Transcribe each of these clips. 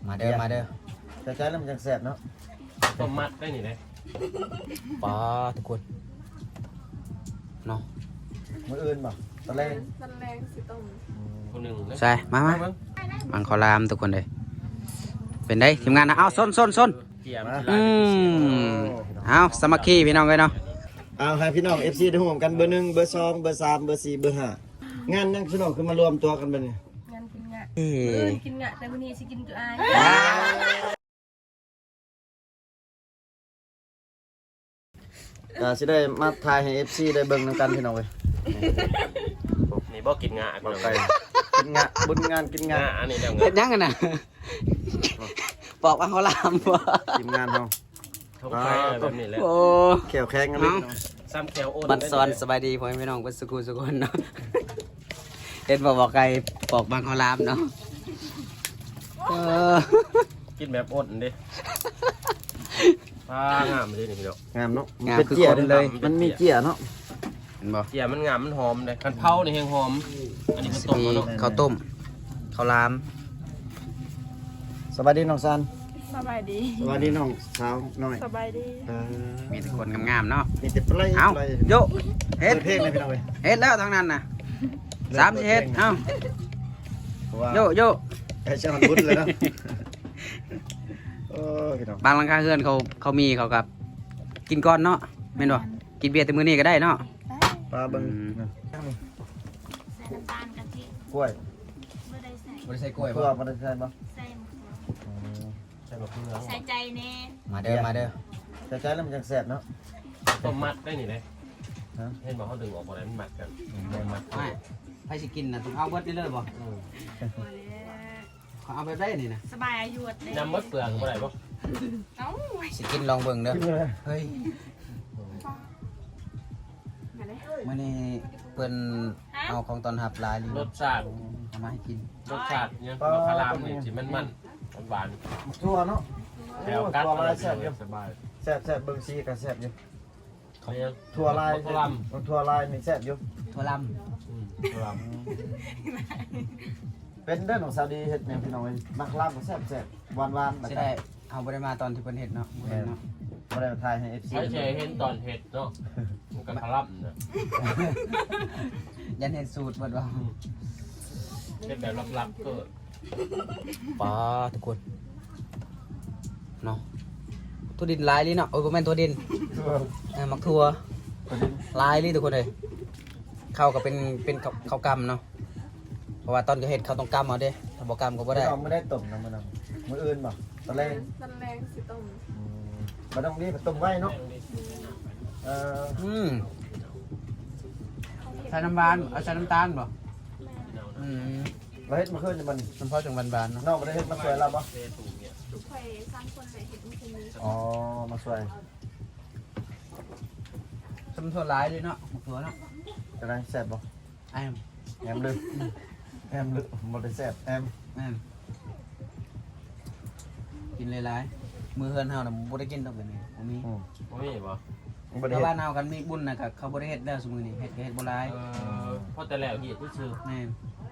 ມາເດີ ມາເດີ ໃສ່ໃຈແລ້ວມັນຈັ່ງແຊບເນາະ. ຕົ້ມມັດໄດ້ນີ້ເດ້. ປາ ທຸກຄົນເນາະ. ມື້ອື່ນບໍ່? ຕອນແລງ ຕອນແລງຊິຕົ້ມ. ອືມ ຜູ້ໜຶ່ງເດ້. ໃສ່ ມາ ມາ ມາເບິ່ງ ມັງຄາວຫຼາມ ທຸກຄົນເອີຍ. ເປັນໃດທີມງານນະ? ເອົາ ຊົນ ຊົນ ຊົນ. ອືມ ເອົາ ສາມັກຄີພີ່ນ້ອງເອີຍເນາະ. ເອົາ ໃຫ້ພີ່ນ້ອງເອັຟຊີໄດ້ຮູ້ນຳກັນ ເບີໜຶ່ງ ເບີສອງ ເບີສາມ ເບີສີ່ ເບີຫ້າ. ງານຫຍັງພີ່ນ້ອງຄືມາລວມຕົວກັນບັດນີ້? ງານກິນງະ. ເອີ ມື້ອື່ນກິນງະ ແຕ່ມື້ນີ້ຊິກິນຈຸອາຍ. ກໍຊິໄດ້ມາຖ່າຍໃຫ້ເອັຟຊີໄດ້ເບິ່ງນຳກັນພີ່ນ້ອງເອີຍ. ນີ້ບໍ່ກິນງະ ກິນງະ ບຸນງານກິນງະ. ອັນນີ້ແລ້ວ ເຮັດຫຍັງຫັ້ນນະ? ປອກບັງຄາວຫຼາມບໍ່? ທີມງານເຮົາ ທ້ອງໄຟແບບນີ້ແຫຼະ. ໂອ້ ແຂ້ວແຂງນຳ ຊ້ຳແຂ້ວໂອນ. ບັດຊອນ ສະບາຍດີພໍ່ແມ່ພີ່ນ້ອງເບິດສູ່ຜູ້ສູ່ຄົນເນາະ. ເຫັນບໍ່ ບໍ່ໄກ່ປອກບັງຄາວຫຼາມເນາະ. ເອີ ກິນແບບອົດເດ້. ປາ ງາມເດ້ນີ້ພີ່ນ້ອງ. ງາມເນາະ. ງາມຄືຄົນເລີຍ. ມັນມີເຈ້ຍເນາະ. ເຫັນບໍ່? ເຈ້ຍມັນງາມ ມັນຫອມເດ້. ຄັນເຜົານີ້ແຮງຫອມ. ອັນນີ້ເຂົາຕົ້ມເນາະ. ເຂົ້າຕົ້ມ ເຂົ້າຫຼາມ. ສະບາຍດີນ້ອງຊານ. ສະບາຍດີ. ສະບາຍດີນ້ອງສາວນ້ອຍ. ສະບາຍດີ. ເອີ ມີແຕ່ຄົນງາມໆເນາະ. ມີແຕ່ປະໄລ. ເອົ້າ ໂຢ ເຮັດ ເປີດເພງເລີຍພີ່ນ້ອງເອີຍ. ເຮັດແລ້ວທາງນັ້ນນະ. ສາມຊິເຮັດ. ເອົ້າ ໂຢ ໂຢ ໃກ້ຊິຮອດບຸນແລ້ວເນາະ. ໂອ້ ພີ່ນ້ອງ ບາງຫຼັງຄາເຮືອນເຂົາ ເຂົາມີ ເຂົາກໍກິນກ່ອນເນາະ ແມ່ນບໍ່? ກິນເບຍແຕ່ມື້ນີ້ກໍໄດ້ເນາະ. ໄດ້. ປາເບິ່ງ. ອືມ ໃສ່ນ້ຳຕານ ກະທິ ກ້ວຍ. ບໍ່ໄດ້ໃສ່. ບໍ່ໄດ້ໃສ່ກ້ວຍບໍ່? ບໍ່ໄດ້ໃສ່ບໍ່? ໃສ່ໝາກຖົ່ວ. ອໍ ໃສ່ໝາກເຂືອ ໃສ່ໃຈແດ່. ມາເດີ ມາເດີ. ໃສ່ໃຈແລ້ວມັນຈັ່ງແຊບເນາະ. ຕົ້ມມັດໄດ້ນີ້ເດ້. ຮະ? ເຫັນບໍ່ ເຮົາດຶງອອກບໍ່ໄດ້ ມັນມັດກັນ. ອືມ ມັດ. ໃຜຊິກິນນະ? ຕ້ອງເອົາເບິດນີ້ເລີຍບໍ່? ເອີ ພໍແລ້ວ. ເຂົາເອົາແບບໃດນີ້ນະ? ສະບາຍອາຍຸດເດ້. ນຳໝົດເປືອກບໍ່ໄດ້ບໍ່? ເອົ້າ ຊິກິນລອງເບິ່ງເດີ. ເຮີ້ຍ ມາເດ້. ມື້ນີ້ເພິ່ນ ຮະ? ເອົາຂອງຕ້ອນຮັບຫຼາຍລີ້. ລົດຊາດ ເອົາມາໃຫ້ກິນ. ລົດຊາດຫຍັງ? ບັກຄາວຫຼາມນີ້ຊິມັນໆ ຫວານໆ. ຖົ່ວເນາະ. ແຖວກັດ ໂອ້ ຖົ່ວຫຼາຍແຊບຢູ່. ສະບາຍ ແຊບໆ ເບິ່ງສີກໍແຊບຢູ່. ຖົ່ວລາຍ ບັກຄາວຫຼາມ ຖົ່ວລາຍນີ້ແຊບຢູ່. ຖົ່ວລຳ. ອືມ ຖົ່ວລຳ. ເປັນເດີນ້ອງສາວດີເຮັດຫຍັງພີ່ນ້ອງເອີຍ. ໝາກລຳກໍແຊບໆ ຫວານໆ ແລ້ວກໍ ເສຍດາຍເຮົາບໍ່ໄດ້ມາຕອນທີ່ເພິ່ນເຮັດເນາະ. ບໍ່ໄດ້ເນາະ ບໍ່ໄດ້ມາຖ່າຍໃຫ້ເອັຟຊີ ໃຜຊິເຫັນຕອນເຮັດເນາະ. ມັນກໍຄະລຳນະ ຢ້ານເຮັດສູດເບິດວ່າ. ອືມ ເຮັດແບບລັບໆ ເກີດ. ປາ ທຸກຄົນເນາະ. ຖົ່ວດິນຫຼາຍລີ້ເນາະ. ໂອ້ຍ ບໍ່ແມ່ນຖົ່ວດິນ ຖົ່ວ ເອີ ໝາກຖົ່ວ ຖົ່ວດິນຫຼາຍລີ້ທຸກຄົນເອີຍ. ເຂົ້າກໍເປັນ ເປັນເຂົ້າ ເຂົ້າກຳເນາະ ເພາະວ່າຕອນເຂົາເຮັດເຂົາຕ້ອງກຳເອົາເດ້ ຖ້າບໍ່ກຳກໍບໍ່ໄດ້. ເອົາ ມື້ໃດຕົ້ມນະ? ມື້ນັ້ນ ມື້ອື່ນບໍ່? ຕອນແລງ ຕອນແລງຊິຕົ້ມ. ອືມ ບໍ່ຕ້ອງດີ ຕົ້ມໄວເນາະ. ເອີ ອືມ ໃສ່ນ້ຳຫວານ ເອົາໃສ່ນ້ຳຕານບໍ່? ແມ່ນ. ອືມ ລາວເຮັດມາຄືນນີ້ມັນ ມັນພໍຈັ່ງຫວານໆເນາະ. ນ້ອງບໍ່ໄດ້ເຮັດ ມາຊ່ວຍລາວບໍ່? ຂ້ອຍສາມຄົນແຫຼະເຮັດມື້ຄືນນີ້. ອໍ ມາຊ່ວຍ. ຊຳຖົ່ວຫຼາຍເລີຍເນາະ ໝາກຖົ່ວເນາະ. ຈັ່ງໃດ ແຊບບໍ່? ແອມ ແອມເລີຍ ອືມ ແອມເລີຍ ບໍ່ໄດ້ແຊບ ແອມ. ແມ່ນ ກິນຫຼາຍໆ. ມື້ເຮືອນເຮົານະບໍ່ໄດ້ກິນດອກແບບນີ້ ບໍ່ມີ. ອືມ ບໍ່ມີບໍ່? ບໍ່ໄດ້ເຮັດ. ບ້ານເຮົາຄັນມີບຸນນະ ກໍເຂົາບໍ່ໄດ້ເຮັດແລ້ວ ຊຸມື້ນີ້ເຮັດກໍເຮັດບໍ່ຫຼາຍ. ເອີ ພໍແຕ່ແລ້ວຮີດຊື່ໆ. ແມ່ນ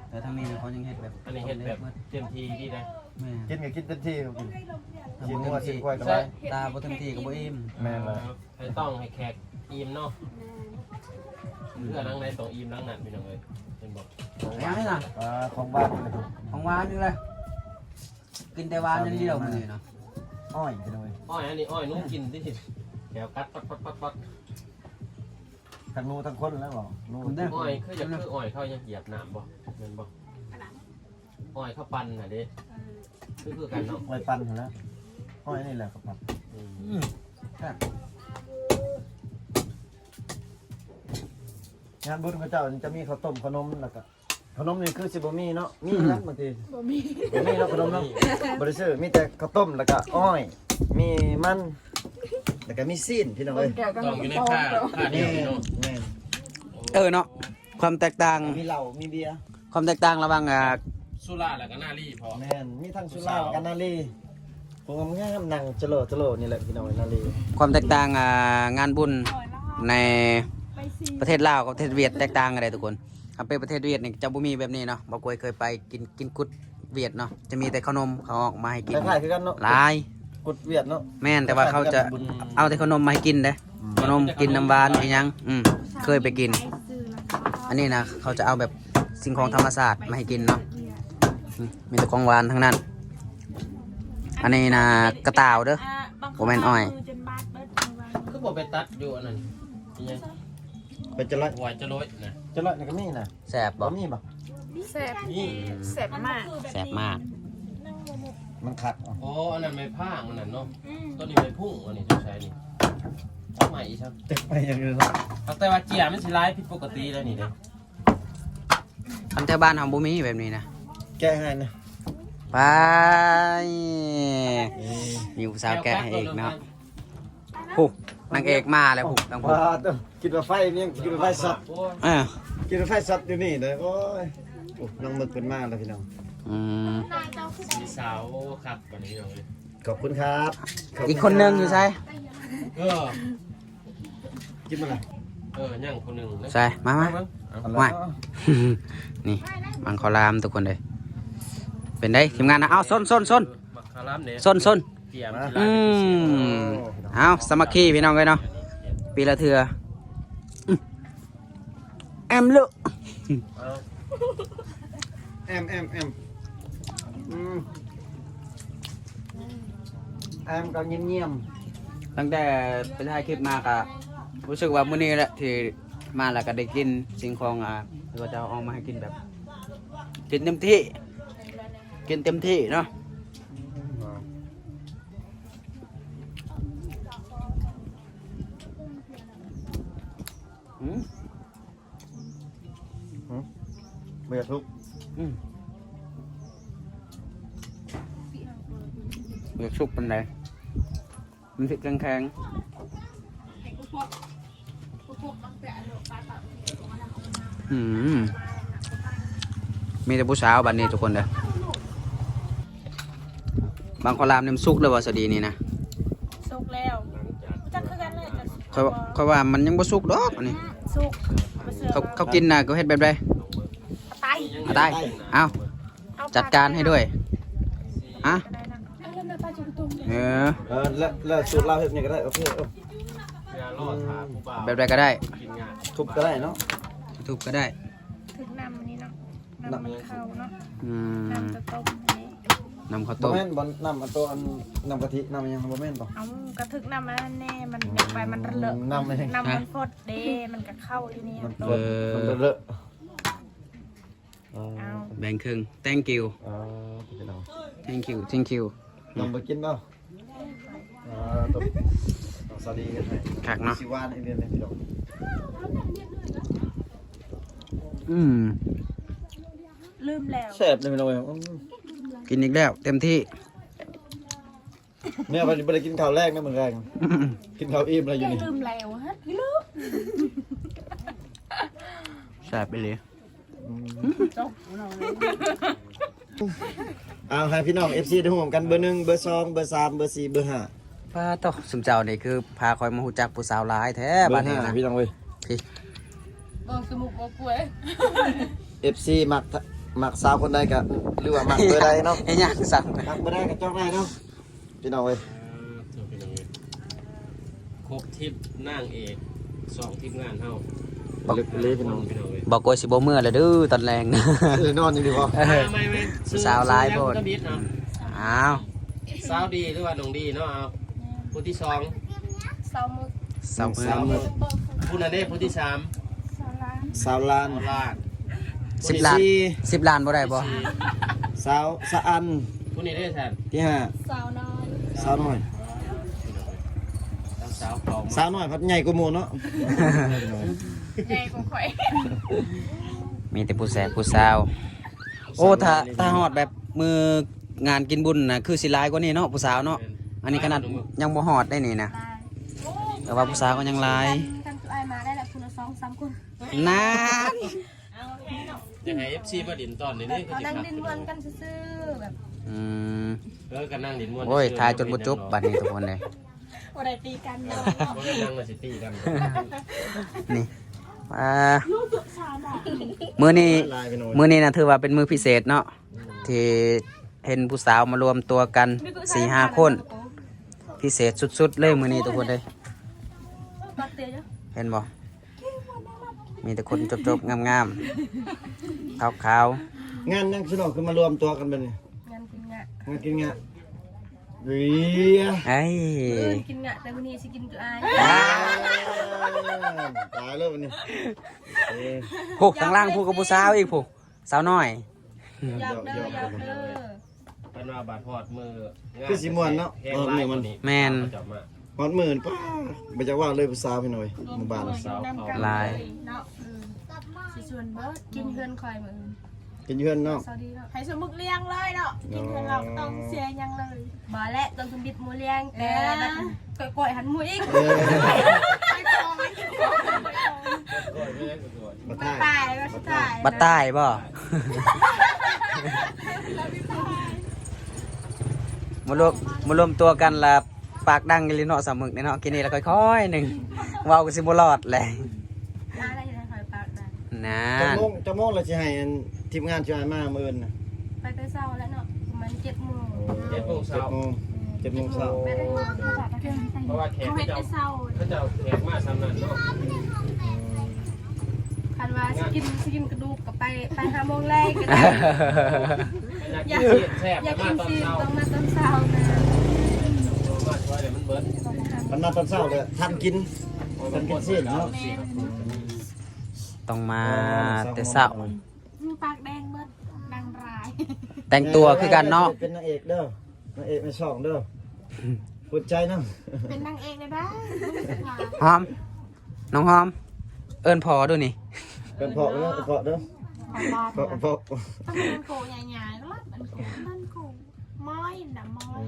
ແຕ່ທາງນີ້ນະເຂົາຍັງເຮັດແບບ ອັນນີ້ເຮັດແບບເຕັມທີ່ດີເດ້. ແມ່ນ ກິນກໍກິນເຕັມທີ່ ກິນ ຊິນງົວ ຊິນຄວາຍກໍຫຼາຍ. ຕາບໍ່ເຕັມທີ່ກໍບໍ່ອີ່ມ. ແມ່ນແລ້ວ. ເອີ ໃຫ້ຕ້ອງໃຫ້ແຂກອີ່ມເນາະ. ແມ່ນ ເພື່ອຫຼັງໃດຕ້ອງອີ່ມຫຼັງນັ້ນ ພີ່ນ້ອງເອີຍ. ເຫັນບໍ່? ຂອງຫວານນະ ອ່າ ຂອງຫວານນີ້ແຫຼະ ຂອງຫວານນີ້ແຫຼະ. ກິນແຕ່ຫວານຢ່າງດຽວມື້ນີ້ເນາະ. ອ້ອຍ ພີ່ນ້ອງເອີຍ ອ້ອຍ ອັນນີ້ອ້ອຍໜູກິນຕິ ແຂວກັດປັດໆໆ. ທັງໜູທັງຄົນແລ້ວບໍ່? ອ້ອຍຄືຢາກ ຄືອ້ອຍເຂົາຢາກຢຽບນ້ຳບໍ່? ແມ່ນບໍ່? ອ້ອຍເຂົາປັ່ນນະເດ້. ເອີ ຄື ຄືກັນເນາະ ອ້ອຍປັ່ນຫັ້ນແຫຼະ. ອ້ອຍນີ້ແຫຼະເຂົາປັ່ນ. ອືມ ແຊບ. ງານບຸນເຂົາເຈົ້າຈະມີເຂົ້າຕົ້ມເຂົ້າໜົມ ແລ້ວກະ ຂະໜົມນີ້ຄືຊິບໍ່ມີເນາະ. ມີ ອືມ ນະ ບາງທີບໍ່ມີ ບໍ່ມີເນາະ ຂະໜົມເນາະ. ບໍ່ໄດ້ຊື້ ມີແຕ່ເຂົ້າຕົ້ມ ແລ້ວກະອ້ອຍ ມີມັນ ແລ້ວກະມີຊີ້ນ ພີ່ນ້ອງເອີຍ. ຕ້ອງຢູ່ໃນຜ້າ ຜ້າດຽວນີ້ເນາະ. ແມ່ນ ເອີເນາະ. ຄວາມແຕກຕ່າງ ມີເຫຼົ້າ ມີເບຍ. ຄວາມແຕກຕ່າງລະຫວ່າງ ອ່າ ສຸລາ ແລ້ວກໍນາລີພໍ. ແມ່ນ ມີທັງສຸລາ ແລ້ວກໍນາລີ. ຜູ້ງາມໆ ນັ່ງຈະໂລຈະໂລນີ້ແຫຼະ ພີ່ນ້ອງເອີຍ ນາລີ. ຄວາມແຕກຕ່າງ ອ່າ ງານບຸນໃນປະເທດລາວກັບປະເທດຫວຽດແຕກຕ່າງກັນເດ້ທຸກຄົນ. ຄັນເປັນປະເທດຫວຽດນີ້ຈະບໍ່ມີແບບນີ້ເນາະ. ບໍ່ກວຍເຄີຍໄປກິນ ກິນກຸດ ຫວຽດເນາະ ຈະມີແຕ່ເຂົ້າໜົມເຂົາເອົາອອກມາໃຫ້ກິນ ຄ້າຍໆຄືກັນເນາະ ຫຼາຍ ກົດຫວຽດເນາະ ແມ່ນ ແຕ່ວ່າເຂົາຈະເອົາແຕ່ເຂົ້າໜົມມາໃຫ້ກິນເດ້ ອືມ ເຂົ້າໜົມກິນນ້ຳຫວານອີ່ຫຍັງ ອືມ ເຄີຍໄປກິນ ອັນນີ້ນະ ເຂົາຈະເອົາແບບສິ່ງຂອງທຳມະຊາດມາໃຫ້ກິນເນາະ ອືມ ມີແຕ່ຂອງຫວານທັງນັ້ນ ອັນນີ້ນະ ກະຕ່າວເດີ້ ບໍ່ແມ່ນອ້ອຍ ຄືບໍ່ໄປຕັດຢູ່ອັນນັ້ນ ອີຫຍັງ ໄປຈະລອຍ ຫວາຍຈະໂລຍນະ ຈະລອຍນະກໍມີນະ ແຊບບໍ່ ບໍ່ມີບໍ່ ແຊບ ນີ້ ແຊບມາກ ແຊບມາກ ມັນຄັກ ອໍ ອັນນັ້ນໄມ້ພາງອັນນັ້ນເນາະ ອືມ ຕົວນີ້ໄມ້ພຸ້ງ ອັນນີ້ຕ້ອງໃຊ້ນີ້ ເອົາໃໝ່ອີກຊະ ຈັກໄປຫຍັງເລີຍເນາະ ແຕ່ວ່າເຈ້ຍມັນຊິຫຼາຍຜິດປົກກະຕິແລ້ວນີ້ເດ້ ຄັນແຖວບ້ານເຮົາບໍ່ມີແບບນີ້ນະ ແກະໃຫ້ນະ ໄປ ນີ້ ມີຜູ້ສາວແກະໃຫ້ອີກເນາະ ຜູ້ນາງເອກມາແລ້ວຜູ້ ທາງຜູ້ ວ້າວ ຄິດວ່າໄຟຍັງ ຄິດວ່າໄຟຊັອດ ເອີ ຄິດວ່າໄຟຊັອດຢູ່ນີ້ເດີ ໂອ້ຍ ໂອ້ ນ້ອງມຶກເພິ່ນມາແລ້ວພີ່ນ້ອງ ອືມ ສາວຄັກປານນີ້ເລີຍ ຂອບຄຸນຄັບ ອີກຄົນໜຶ່ງຢູ່ໃສ ເອີ ກິນມາລະ ເອີ ຍັງຄົນໜຶ່ງເດ້ ໃສ ມາ ມາ ມາ ມາ ມາ ນີ້ ມັງຄະລາມທຸກຄົນເດ້ ເປັນໄດ ທີມງານນະ ເອົາ ຊົນ ຊົນ ຊົນ ມັງຄະລາມເດ້ ຊົນ ຊົນ ອືມ ເອົາ ສາມັກຄີພີ່ນ້ອງເອີຍເນາະ ປີລະເທື່ອ ອືມ ແອມເລີ ເອົາ ແອມ ແອມ ແອມ ອືມ ແອມກໍງຽມໆ ຕັ້ງແຕ່ໄປຖ່າຍຄລິບມາກໍຮູ້ສຶກວ່າມື້ນີ້ແຫຼະທີ່ມາແລ້ວກໍໄດ້ກິນສິ່ງຂອງ ອ່າ ທີ່ວ່າເຈົ້າເອົາມາໃຫ້ກິນແບບ ກິນເຕັມທີ່ ກິນເຕັມທີ່ເນາະ ອືມ ຫຶ ບໍ່ຢາກສຸກ ອືມ ບໍ່ຢາກສຸກປານໃດ ມັນຊິແຂງໆ ອືມ ມີແຕ່ຜູ້ສາວບັດນີ້ທຸກຄົນເດີ ບັງຄະລາມນີ້ມັນສຸກແລ້ວບໍ່ ສາວດີນີ້ນະ ສຸກແລ້ວ ຈັກຄືກັນເລີຍ ຂ້ອຍວ່າ ຂ້ອຍວ່າມັນຍັງບໍ່ສຸກດອກອັນນີ້ ອືມ ສຸກ ເຂົາ ເຂົາກິນນະ ເຂົາເຮັດແບບໃດ ອາໄຕ ອາໄຕ ເອົາ ເອົາ ຈັດການໃຫ້ດ້ວຍ ຮະ ເອີ ເອີ ແລ້ວ ແລ້ວສູດລາວເຮັດຫຍັງກໍໄດ້ ໂອເຄ ເອີ ແບບໃດກໍໄດ້ ທຸບກໍໄດ້ເນາະ ທຸບກໍໄດ້ ຖືກນ້ຳນີ້ເນາະ ນ້ຳມັນເຂົ້າເນາະ ອືມ ນ້ຳເຂົ້າຕົ້ມນີ້ ນ້ຳເຂົ້າຕົ້ມ ບໍ່ແມ່ນບໍ່ ນ້ຳອັນໂຕ ອັນ ນ້ຳກະທິ ນ້ຳຫຍັງ ບໍ່ແມ່ນບໍ່ ເອົາ ກະຖືກນ້ຳອັນນັ້ນແດ່ ມັນ ອືມ ຢາກໄປ ມັນເລີ ນ້ຳ ນ້ຳມັນຟົດເດ້ ມັນກະເຂົ້າຢູ່ນີ້ ມັນຟົດ ເອີ ມັນເລີ ເອົາ ເອົາ ແບ່ງເຄິ່ງ thank you ເອີ ພີ່ນ້ອງ thank you thank you ນ້ອງບໍ່ກິນບໍ່? ອ່າ ຕົກ ນ້ອງສາລີເຮັດໃຫ້ ຄັກເນາະ ຊິຫວານອີ່ຫຼີເດ້ພີ່ນ້ອງ ອືມ ລືມແລ້ວ ແຊບເດ້ພີ່ນ້ອງເອີຍ ອືມ ກິນອີກແລ້ວ ເຕັມທີ່ ແມ່ວ່າຊິບໍ່ໄດ້ກິນເຂົ້າແລງນະ ມື້ແລງ ອືມ ກິນເຂົ້າອີ່ມແລ້ວຢູ່ນີ້ ລືມແລ້ວ ຮະ ລືມ ແຊບອີ່ຫຼີ. ອືມ ຈົບເນາະ ເອົາໃຫ້ພີ່ນ້ອງເອັຟຊີໄດ້ຮູ້ກັນ ເບີໜຶ່ງ ເບີສອງ ເບີສາມ ເບີສີ່ ເບີຫ້າ ປາໂຕ ຊຸມເຈົ້ານີ້ຄືພາຂ້ອຍມາຮູ້ຈັກຜູ້ສາວຫຼາຍແທ້ ເບີຫ້າ ບາດນີ້ນະ ພີ່ນ້ອງເອີຍ ເບິ່ງສະໝຸກບໍ່ປ່ວຍ ເອັຟຊີມັກ ມັກສາວຄົນໃດກໍ ຫຼືວ່າມັກເບີໃດເນາະ ເຮັດຫຍັງຊັ້ນ ມັກເບີໃດກໍຈອກໄດ້ເນາະ. ພີ່ນ້ອງເອີຍ ອ່າ ພີ່ນ້ອງເອີຍ ຄົບທີມນາງເອກສອງທີມງານເຮົາ ບັກ ເລິກເລີຍພີ່ນ້ອງ ພີ່ນ້ອງເອີຍ ບັກໂກຍຊິບໍ່ເມືອແລ້ວເດີຕອນແລງ ເອີ ນອນຢູ່ນີ້ບໍ່ ເອີ ມາ ມາ ຜູ້ສາວຫຼາຍໂພດ ເອົາ ສາວດີຫຼືວ່ານ້ອງດີເນາະ ເອົາ ຜູ້ທີສອງ ສາວມຶກ ສາວມຶກ ສາວມຶກ ຜູ້ນັ້ນເດ້ ຜູ້ທີສາມ ສາວລ້ານ ສາວລ້ານ ສິບລ້ານ ສິບລ້ານບໍ່ໄດ້ບໍ່? ສາວ ສາອັນ ຜູ້ນີ້ເດ້ຊັ້ນ ທີຫ້າ ສາວນ້ອຍ ສາວນ້ອຍ ສາວ ສາວນ້ອຍພັດໃຫຍ່ກວ່າໝູ່ເນາະ ໃຫຍ່ກວ່າຂ້ອຍ ມີແຕ່ຜູ້ແຊບຜູ້ສາວ ໂອ້ ຖ້າ ຖ້າຮອດແບບມື້ງານກິນບຸນນະ ຄືຊິຫຼາຍກວ່ານີ້ເນາະ ຜູ້ສາວເນາະ ອັນນີ້ຂະໜາດຍັງບໍ່ຮອດໄດ໋ນີ້ນະ ແຕ່ວ່າຜູ້ສາວກໍຍັງຫຼາຍ ຄັນ ຄັນຄືອ້າຍມາໄດ້ລະ ຜູ້ລະສອງສາມຄົນ ນັ້ນ ຢາກໃຫ້ເອັຟຊີມາຫຼິ້ນຕອນນີ້ເດ້ ເຂົານັ່ງຫຼິ້ນມ່ວນກັນຊື່ໆ ແບບ ອືມ ເອີ ກໍນັ່ງຫຼິ້ນມ່ວນ ໂອ້ຍ ຖ່າຍຈົນບໍ່ຈົບບັດນີ້ທຸກຄົນເດ້ ບໍ່ໄດ້ຕີກັນເນາະ ບໍ່ໄດ້ນັ່ງວ່າຊິຕີກັນ ນີ້ ອ່າ ມື້ນີ້ ມື້ນີ້ນະຖືວ່າເປັນມື້ພິເສດເນາະ ອືມ ທີ່ເຫັນຜູ້ສາວມາລວມຕົວກັນສີ່ຫ້າຄົນ ພິເສດສຸດໆເລີຍມື້ນີ້ທຸກຄົນເອີຍ. ເຫັນບໍ່? ມີແຕ່ຄົນຈົບໆງາມໆ ຂາວໆ. ງານຫຍັງ ພີ່ນ້ອງ ຄືມາລວມຕົວກັນແບບນີ້? ງານກິນງະ ງານກິນງະ. ເອີຍ ເອີຍ ມື້ອື່ນກິນງະ ແຕ່ມື້ນີ້ຊິກິນຈຸອາຍ. ຕາຍແລ້ວບັດນີ້. ເອີ ໂອ້ ທາງຫຼັງພຸ້ນກໍຜູ້ສາວອີກ ຜູ້ສາວນ້ອຍ. ຢອກເດີ ຢອກເດີ. ເພິ່ນວ່າບາດຮອດມື້ງານ ຄືຊິມ່ວນເນາະ ຮອດມື້ມັນ. ແມ່ນ ຮອດມື້ ປ້າ ບໍ່ຢາກວ່າເລີຍ ຜູ້ສາວພີ່ນ້ອງເອີຍ ໝູ່ບ້ານ ສາວຫຼາຍເນາະ. ເອີ ຊິຊວນເບິດ ກິນເຮືອນຂ້ອຍມື້ອື່ນ ກິນເຮືອນເນາະ. ໃຫ້ສະໝຶກລ້ຽງເລີຍເນາະ ກິນເຮືອນເຮົາ ບໍ່ຕ້ອງເສຍຫຍັງເລີຍ. ບໍ່ແຫຼະ ຕ້ອງທຳອິດໝູລ້ຽງ ແຕ່ບັດກ້ອຍໆຫັ້ນໝູອີກ. ເອີ ບັດທ້າຍ ບັດທ້າຍ ບັດທ້າຍບໍ່? ມາລວມ ມາລວມຕົວກັນລະ ປາກດັງອີ່ຫຼີເນາະ ສາວໝຶກນີ້ເນາະ. ກິນນີ້ລະຄ່ອຍໆໜຶ່ງ ເວົ້າກໍຊິບໍ່ລອດແຫຼະ. ນານ ຈັກໂມງ ຈັກໂມງລະຊິໃຫ້ ອັນ ທີມງານຊ່ວຍມາມື້ອື່ນນະ? ໄປແຕ່ເຊົ້າແລ້ວເນາະ ປະມານເຈັດໂມງ. ເຈັດໂມງເຊົ້າ ເຈັດໂມງ ເຈັດໂມງເຊົ້າ. ເພາະວ່າແຂກເຂົາເຮັດແຕ່ເຊົ້າ ເຂົາເຈົ້າແຂກມາສ່ຳນັ້ນເນາະ. ຄັນວ່າຊິກິນ ຊິກິນກະດູກກໍໄປ ໄປຫ້າໂມງແລງກໍໄດ້. ຢາກກິນຊີ້ນແຊບ ຢາກກິນຊີ້ນ ຕ້ອງມາຕອນເຊົ້ານະ ມາຊ່ວຍແລ້ວມັນເບິດ. ຄັນມາຕອນເຊົ້າກໍທັນກິນ ທັນກິນຊີ້ນເນາະ. ຕ້ອງມາແຕ່ເຊົ້າ. ປາກແດງເບິດ ນາງຮ້າຍ. ແຕ່ງຕົວຄືກັນເນາະ. ເປັນນາງເອກເດີ ນາງເອກໃນຊ່ອງເດີ ຫົວໃຈນຳ. ເປັນນາງເອກໄດ້ ຫອມ ນ້ອງຫອມ ເອີ້ນພໍ່ດູນີ້. ເອີ້ນພໍ່ເດີ ເອີ້ນພໍ່ເດີ ພໍ່ ພໍ່ ພໍ່. ຕ້ອງເອີ້ນໂກໃຫຍ່ໆ ແລ້ວເອີ້ນໂກ ເອີ້ນໂກ ມອຍນະ ມອຍ.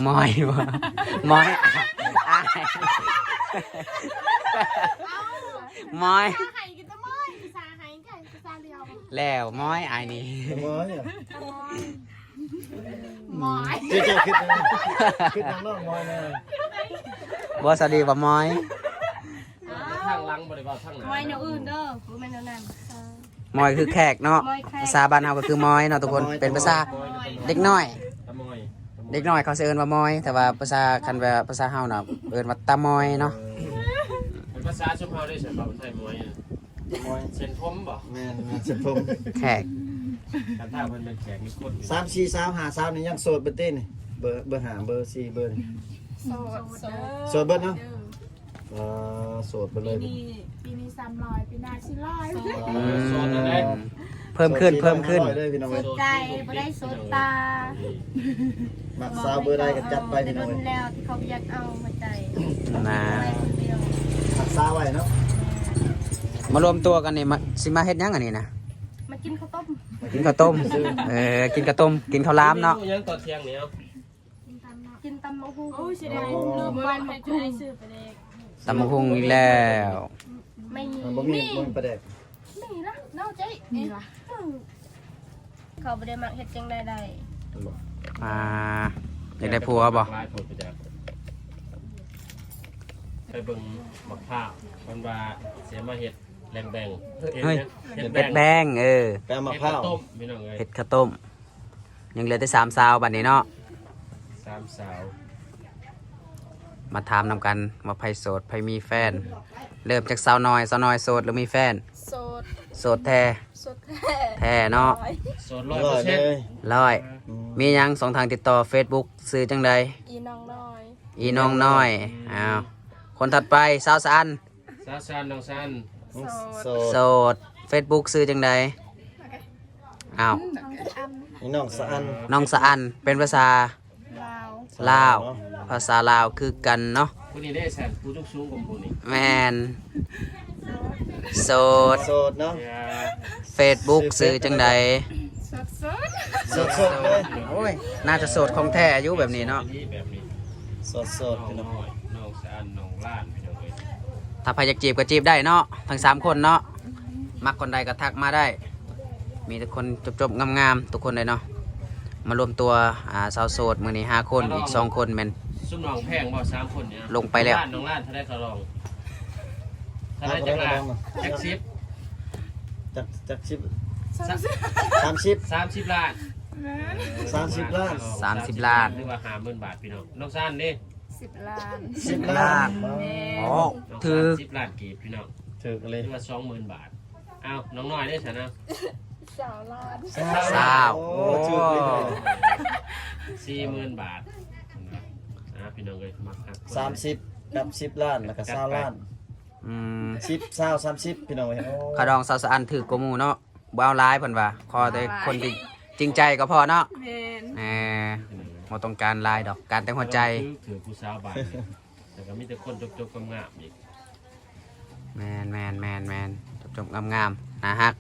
ມອຍບໍ່? ມອຍ ອ້າຍ ອ້າຍ ເອົ້າ ມອຍ ພາສາໄທກໍຈະມອຍ ພາສາໄທກໍພາສາລາວ ແລ້ວມອຍອ້າຍນີ້ ມອຍ ມອຍ. ເຈົ້າຄິດຫຍັງ ຄິດຫຍັງນ້ອງມອຍນະ? ບໍ່ ສາວດີວ່າມອຍ. ທາງຫຼັງບໍ່ໄດ້ເວົ້າທາງໜ້າ ມອຍແນວອື່ນເດີ ບໍ່ແມ່ນແນວນັ້ນ. ມອຍຄືແຂກເນາະ ມອຍແຂກ ພາສາບ້ານເຮົາກໍຄືມອຍເນາະທຸກຄົນ. ເປັນພາສາເດັກນ້ອຍ ຕາມອຍ ຕາມອຍ ເດັກນ້ອຍເຂົາຊິເອີ້ນວ່າມອຍ ແຕ່ວ່າພາສາ ຄັນວ່າພາສາເຮົານະ ເອີ້ນວ່າຕາມອຍເນາະ. ເອີ ເປັນພາສາຊຸມເຮົາເດ້ ສຳລັບໄທມອຍ ຕາມອຍ ເສັ້ນຜົມບໍ່? ແມ່ນ ແມ່ນເສັ້ນຜົມ ແຂກ. ຄັນຖ້າເພິ່ນເປັນແຂກນີ້ຄົນ ສາມສີ່ສາວ ຫ້າສາວນີ້ຍັງໂສດເບິດຕິນີ້? ເບີ ເບີຫ້າ ເບີສີ່ ເບີນີ້ ໂສດ ໂສດເບິດເນາະ. ເອີ ໂສດໄປເລີຍ ປີນີ້ ປີນີ້ສາມຮ້ອຍ ປີໜ້າສີ່ຮ້ອຍ. ໂສດ ໂສດຈັ່ງໃດ? ເພີ່ມຂຶ້ນ ໂສດ ເພີ່ມຂຶ້ນ ໂສດໃຈ ບໍ່ໄດ້ໂສດຕາ. ມັກສາວເບີໃດກໍຈັດໄປພີ່ນ້ອງເອີຍ. ໂດນແລ້ວທີ່ເຂົາບໍ່ຢາກເອົາຫົວໃຈນະ ຮັກສາໄວ້ເນາະ. ມາລວມຕົວກັນນີ້ ມາ ຊິມາເຮັດຫຍັງອັນນີ້ນະ? ມາກິນເຂົ້າຕົ້ມ ກິນເຂົ້າຕົ້ມ. ເອີ ກິນເຂົ້າຕົ້ມ ກິນເຂົ້າຫຼາມເນາະ. ເມນູຫຍັງຕອນທ່ຽງນີ້? ເອົາ ກິນຕຳໝາກຫຸ່ງ. ໂອ້ຍ ເສຍດາຍ ລືມ ລືມ ລືມ ລືມ ຕຳໝາກຫຸ່ງອີກແລ້ວ. ບໍ່ມີ ບໍ່ມີປາແດກ. ມີລະເນາະເຈ້ ມີລະ. ເຂົາບໍ່ໄດ້ມັກເຮັດຈັ່ງໃດໄດ້. ອ່າ ຢາກໄດ້ຜົວບໍ່? ໄປເບິ່ງບັກພ້າວ ເພິ່ນວ່າຊິມາເຮັດແລງແບ່ງ. ເຮັດ ເຮັດແບ່ງ ເອີ ໄປເອົາໝາກພ້າວ ເຮັດເຂົ້າຕົ້ມ ພີ່ນ້ອງເອີຍ ເຮັດເຂົ້າຕົ້ມ. ຍັງເຫຼືອແຕ່ສາມສາວບັດນີ້ເນາະ ສາມສາວ. ມາຖາມນຳກັນວ່າໃຜໂສດ ໃຜມີແຟນ. ເລີ່ມຈາກສາວນ້ອຍ ສາວນ້ອຍໂສດຫຼືມີແຟນ? ໂສດ ໂສດແທ້ ໂສດແທ້ ແທ້ເນາະ. ໂສດຮ້ອຍເປີເຊັນ ຮ້ອຍ. ອືມ ມີຫຍັງຊ່ອງທາງຕິດຕໍ່? ເຟສບຸກຊື່ຈັ່ງໃດ? ອີນ້ອງນ້ອຍ ອີນ້ອງນ້ອຍ. ອ້າວ ຄົນຖັດໄປ ສາວສະອັນ ສາວສະອັນ ນ້ອງສະອັນ ໂສດ ໂສດ. ເຟສບຸກຊື່ຈັ່ງໃດ? ອ້າວ ນ້ອງສະອັນ ນ້ອງສະອັນ ເປັນພາສາລາວ ລາວເນາະ ພາສາລາວຄືກັນເນາະ. ຜູ້ນີ້ເດ້ຊັ້ນ ຜູ້ສູງໆກວ່າຜູ້ນີ້. ແມ່ນ ໂສດ ໂສດເນາະ. ເຟສບຸກຊື່ຈັ່ງໃດ? ໂສດ ໂສດ ໂສດ ໂສດເລີຍ. ໂອ້ຍ ໜ້າຈະໂສດຂອງແທ້ຢູ່ແບບນີ້ເນາະ ແບບນີ້ ໂສດໆ ພີ່ນ້ອງ ນ້ອງສະອັນ ນ້ອງລ້ານ ພີ່ນ້ອງເອີຍ. ຖ້າໃຜຢາກຈີບກໍຈີບໄດ້ເນາະ ທັງສາມຄົນເນາະ. ມັກຄົນໃດກໍທັກມາໄດ້ ມີແຕ່ຄົນຈົບໆງາມໆທຸກຄົນເລີຍເນາະ. ມາລວມຕົວ ອ່າ ຊາວໂສດມື້ນີ້ຫ້າຄົນ ອີກສອງຄົນແມ່ນ ຊຸມນ້ອງແພງບໍ່ ສາມຄົນນີ້? ລົງໄປແລ້ວ ນ້ອງລ້ານ ນ້ອງລ້ານເທົ່າໃດ ຄ່າດອງ? ເທົ່າໃດ ຈັກລ້ານ? ຈັກສິບ ຈັກ ຈັກສິບ ສາມສິບ ສາມສິບ ສາມສິບລ້ານ. ສາມສິບລ້ານ ສາມສິບລ້ານ ຫຼືວ່າຫ້າໝື່ນບາດພີ່ນ້ອງ. ນ້ອງຊານເດ້ ສິບລ້ານ ສິບລ້ານ ແມ່ນ ໂອ້ ຖືກ ສິບລ້ານກີບພີ່ນ້ອງ ຖືກເລີຍ ຫຼືວ່າສອງໝື່ນບາດ. ອ້າວ ນ້ອງນ້ອຍເດ້ຊັ້ນນະ ຊາວລ້ານ ຊາວ ໂອ້ ໂອ້ ຖືກເລີຍ ສີ່ໝື່ນບາດ. ອ່າ ພີ່ນ້ອງເອີຍ ມັກຮັກ ສາມສິບກັບສິບລ້ານ ແລ້ວກໍຊາວລ້ານ. ອືມ ສິບ ຊາວ ສາມສິບ ພີ່ນ້ອງເອີຍ. ໂອ້ ຄ່າດອງສາວສະອັນຖືກກວ່າໝູ່ເນາະ ບໍ່ເອົາຫຼາຍເພິ່ນວ່າ ຂໍແຕ່ຄົນທີ່ຈິງໃຈກໍພໍເນາະ. ແມ່ນ ແໝ່ ບໍ່ຕ້ອງການຫຼາຍດອກ ການແຕ່ຫົວໃຈ. ຖືກ ຖືກຜູ້ສາວບ້ານນີ້ ແລ້ວກໍມີແຕ່ຄົນຈົບໆງາມໆອີກ. ແມ່ນໆໆໆ ຈົບໆງາມໆ ໜ້າຮັກ.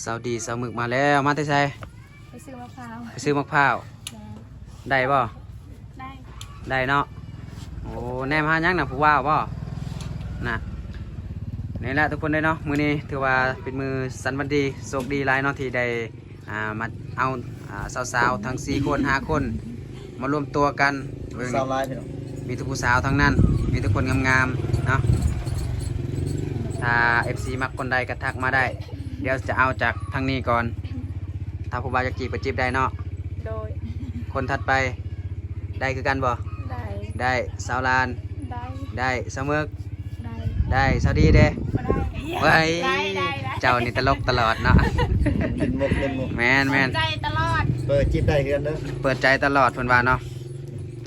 ສາວດີ ສາວມຶກມາແລ້ວ. ມາແຕ່ໃສ? ໄປຊື້ໝາກພ້າວ ໄປຊື້ໝາກພ້າວ. ແມ່ນ ໄດ້ບໍ່? ໄດ້ ໄດ້ເນາະ. ໂອ້ ແນມຫາຫຍັງນະ ຜູ້ບ່າວບໍ່ນະ? ນີ້ແຫຼະທຸກຄົນເດ້ເນາະ ມື້ນີ້ຖືວ່າເປັນມື້ສັນວັນດີ ໂຊກດີຫຼາຍເນາະ ທີ່ໄດ້ ອ່າ ມາເອົາ ອ່າ ສາວໆທັງສີ່ຄົນ ຫ້າຄົນ ມາລວມຕົວກັນ. ເບິ່ງ ສາວຫຼາຍພີ່ນ້ອງ ມີແຕ່ຜູ້ສາວທັງນັ້ນ ມີແຕ່ຄົນງາມໆເນາະ. ຖ້າເອັຟຊີມັກຄົນໃດກໍທັກມາໄດ້ ດຽວຈະເອົາຈາກທາງນີ້ກ່ອນ. ຖ້າຜູ້ບ່າວຢາກຈີບກໍຈີບໄດ້ເນາະ. ໂດຍ ຄົນຖັດໄປໄດ້ຄືກັນບໍ່? ໄດ້ ໄດ້. ສາວລ້ານ ໄດ້ ໄດ້. ສາວເມິກ ໄດ້ ໄດ້. ສາວດີເດ້? ບໍ່ໄດ້. ເວີຍ ໄດ້ ໄດ້ ໄດ້ ເຈົ້ານີ້ຕະຫຼົກຕະຫຼອດເນາະ ຫຼິ້ນມຸກ ຫຼິ້ນມຸກ. ແມ່ນໆ ເປີດໃຈຕະຫຼອດ ເປີດຈີບໄດ້ຄືກັນເດີ ເປີດໃຈຕະຫຼອດເພິ່ນວ່າເນາະ.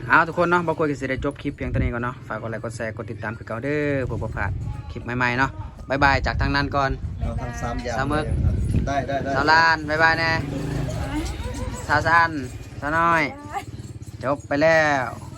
ເອົາ ທຸກຄົນເນາະ ບ່າວກວຍກໍຊິໄດ້ຈົບຄລິບພຽງເທົ່ານີ້ກ່ອນເນາະ. ຝາກກົດໄລ ກົດແຊ ກົດຕິດຕາມຄືເກົ່າເດີ ເພື່ອບໍ່ພາດຄລິບໃໝ່ໆເນາະ. ບາຍບາຍ ຈາກທາງນັ້ນກ່ອນ. ເອົາທັງສາມຢ່າງ ສາວເມິກ ໄດ້ ໄດ້ ໄດ້. ສາວລ້ານ ບາຍບາຍແດ່. ສາວສະອັນ ສາວນ້ອຍ ຈົບໄປແລ້ວ.